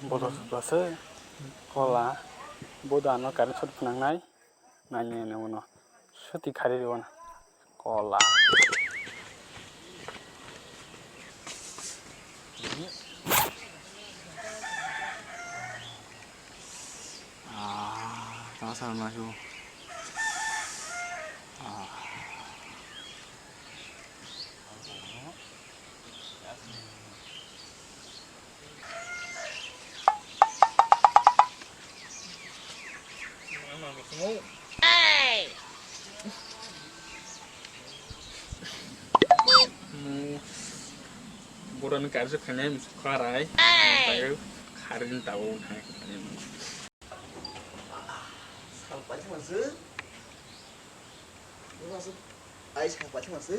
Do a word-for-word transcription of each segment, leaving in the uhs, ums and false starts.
Bodo sukla se kola. Bodo ano current shot phnangnai. Nai nai nai uno. Suti khari rw uno. Kola. Ah, tama sa ma su. Ah. Boroni karju khainai musu kharai. Kharin tabo thang khainai. Salpai thang se. Ai, sa pati ma se.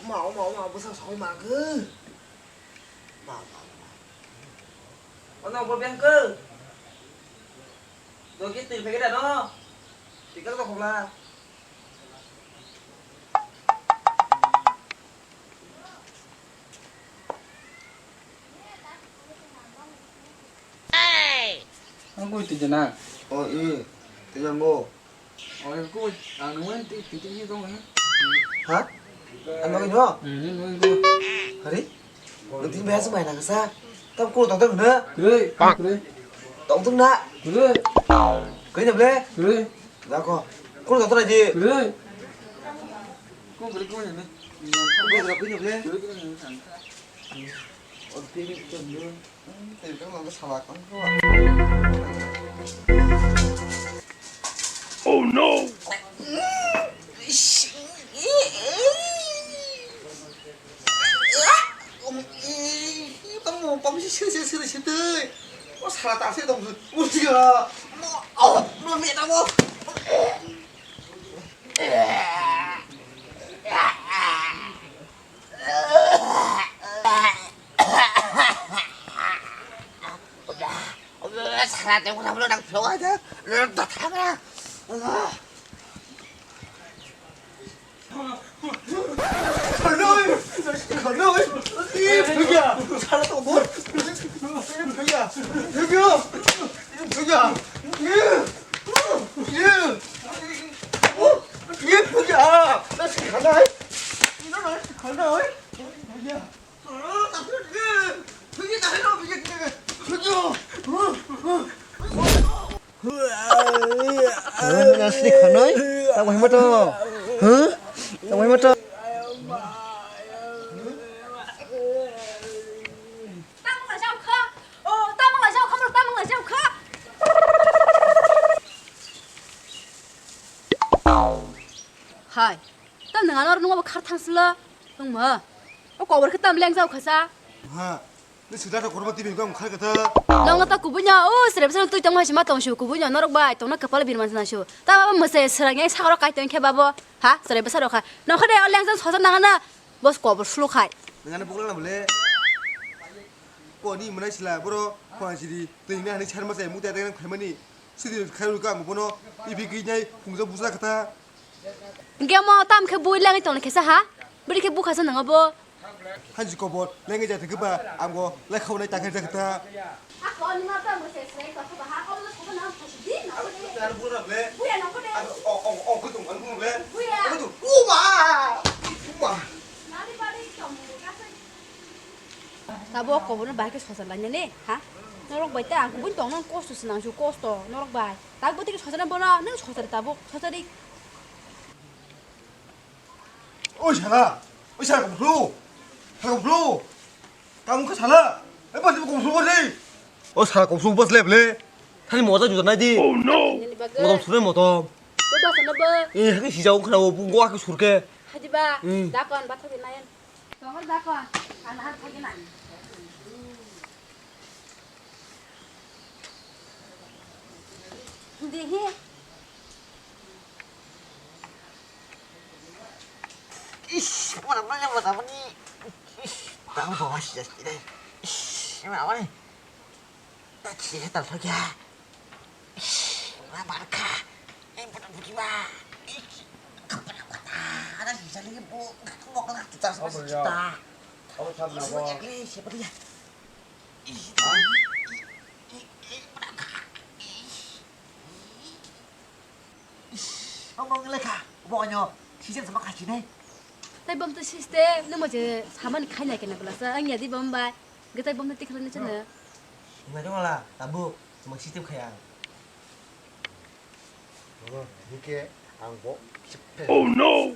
Oma, oma, oma, bwsa soi ma khe. Ma, ma, ma. Ono bo beng khe. Dogi twi phege da no. Tikar to khobla. Ang koi twi jana. O, i. Twi jango. Oi, ko ang nungguin ti ti ti tong eh. Ha? Ang nungguin ho? Hmm, nungguin ko. Hari? Nungguin biasa main nang sa. Tam ko tong tong na. Kre, kre. Tong tong na. Kre. Kre na ble. Kre. Da ko. Ko tong tong na di. Kre. Ko kre ko ne. Ko kre ko ne ble. Kre ko ne. O ti ni ko ne. Oh no! Sara tengkora belok nang belok aja. Belok datang lah. Khanoi, khanoi, eh, bhaiya, sara tongthok, bhaiya, bhaiya, bhaiya, eh, bhaiya, khanoi, khanoi, bhaiya. Nasi khanoi, tak wahima to. Huh? Tak wahima to. Tamo kha jao kha. O, tamo kha jao kha, tamo kha jao kha. Hai. Tam nang ano nungma bo khar thangsilo. Nungma. O kobor khe tam leng jao kha sa. Ha. Ni sida to korma tibi kang khar kata. Nong ta kubunya. O srep srep tui tong hai sima tong shu kubunya norok bai tong na kapal birman sana shu. Ta baba mese srang yang sakro kai tong khe babo. Ha? Srep srep kha. Nong kha de o leng jang sosa nang na. Bos kobor sulu khai. Nang ano bukla na bole. Ko ni mwnai sila boro ko ajiri twi na hani charma sai muta ta khaimani sidi khairu ka ang bono ibi gwi nai phungja buja kata. Hingke mo tam khe bui langwi tongna khe sa ha? Bwrwi khe bukha sa nang bo. Hanji kobor langwi ja thangkhe ba ang bo lai khaunai ta khe ja kata. Ako ni ma tam se se ko ba ha ko na ko na ko di na ko de. Dar bura ble. Buya na ko de. O o o ko tung ang ble. Buya. Ko tung. Uma. Uma. Nani bari kamu ka sa. Tabuk o koborno bahai khe sochar lainani, ha? Norok bai ta ang kubui tongna kosto se nangsu, kosto norok bai. Tabuk tei khe sochar bono, nang sochar tabuk, sochar di. Oi sala, oi sala kobslu, sala kobslu. Tamo khe sala, e bas kobslu bas le. O sala kobslu bas le ble. Thani moja juda nai di. Oh no. Nini bagwi. Motom sure motom. Bo bas no bo. E, hake sijao khna o, bu go hake surke. Hadi ba, hmm. Dakon bathok nayan. Tongol dakon, ang nahar thagi nai. Dihi. Ish, mana mana mana ni. Ish, tahu bawa sih jadi deh. Ish, mana mana. Tak sih tak lagi ya. Ish, mana mana kah? Ini pun buji ba. Ish, apa nak kata? Ada sih jadi bu, nggak mau kelar kita sama si kita. Apa sama? Siapa dia? Omo wng lekha, obo onyo, sijak sama khachi nai. Tai bom to siste, nung mo je samani khai nai kena belasa, ang ya di bom bai. Ge tai bom to tikhala ni chana. Ngai dong ala, tabu, sama siste khai ang. Omo, hike, ang bo. Oh no!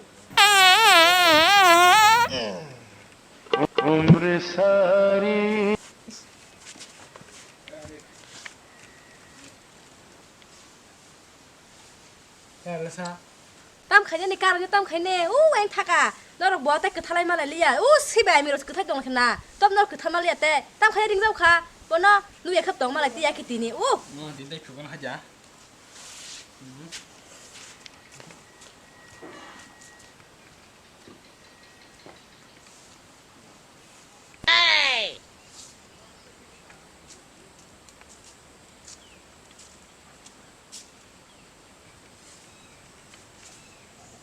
Tam khainani karani tam khaine, u weng thaka. Norok bo tai kwthalai malai liya. U sibai ami rok kwthai tong khna. Tom norok kwthal maliya te. Tam khaina ringjao kha. Bono nuya khap tong malai tiya ki tini. U. No, din tai khubang haja.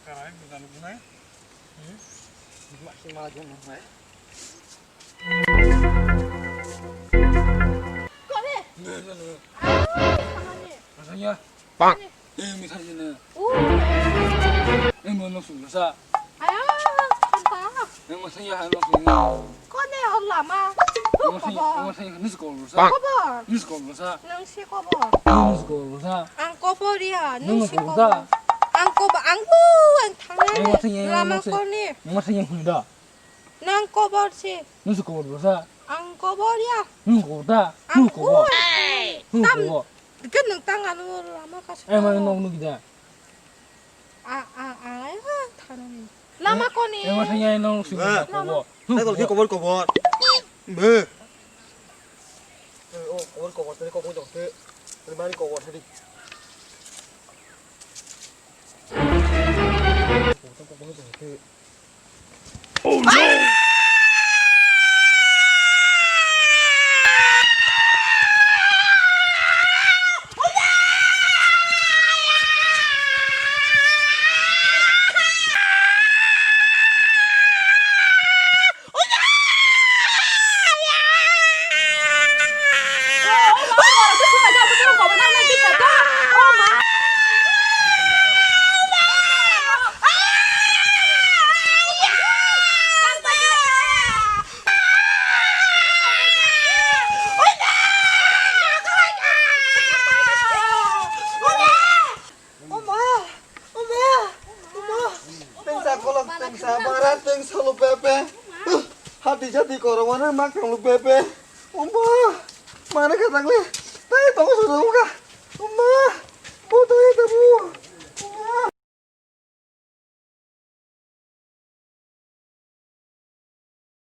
Karai bukan bukan. Hmm? Masih malah jangan, eh. Kore. Nggak, nggak, nggak. Ayo, tangannya. Rasanya. Pak. Eh, misalnya. Uh. Eh, mau langsung rasa. Ayo, tanta. Eh, masanya langsung. Kone o lama. Masanya, kobor. Masanya, nisi kobor rasa. Kobor. Nisi kobor rasa. Nang si kobor. Nisi kobor rasa. Ang kobor ya, nang si kobor. Ang kobor, ang bu, ang thangnai. Eh, masanya, lama kone. Masanya hunda. Nang kobor si. Nisi kobor rasa. Ang kobor ya. Nisi kobor ta. Ang kobor. Nisi kobor. Tam. Dikit nang tang anu lama kasih. Eh, mana nong nung kita. A, a, a, a, thanani. Lama koni. Eh, masanya nong si kobor. Lama. Kobor. Hai, kalau dia kobor, kobor. Be. Eh, oh, kobor, kobor, tadi kobor jong te. Tadi mari kobor tadi. Kobor, kobor jong te. Oh no! Oma! Oma! Oma! Tengsa kolok, tengsa bara, tengsa lo pepe. Hati jati koromana mak tang lo pepe. Oma! Mana kata le?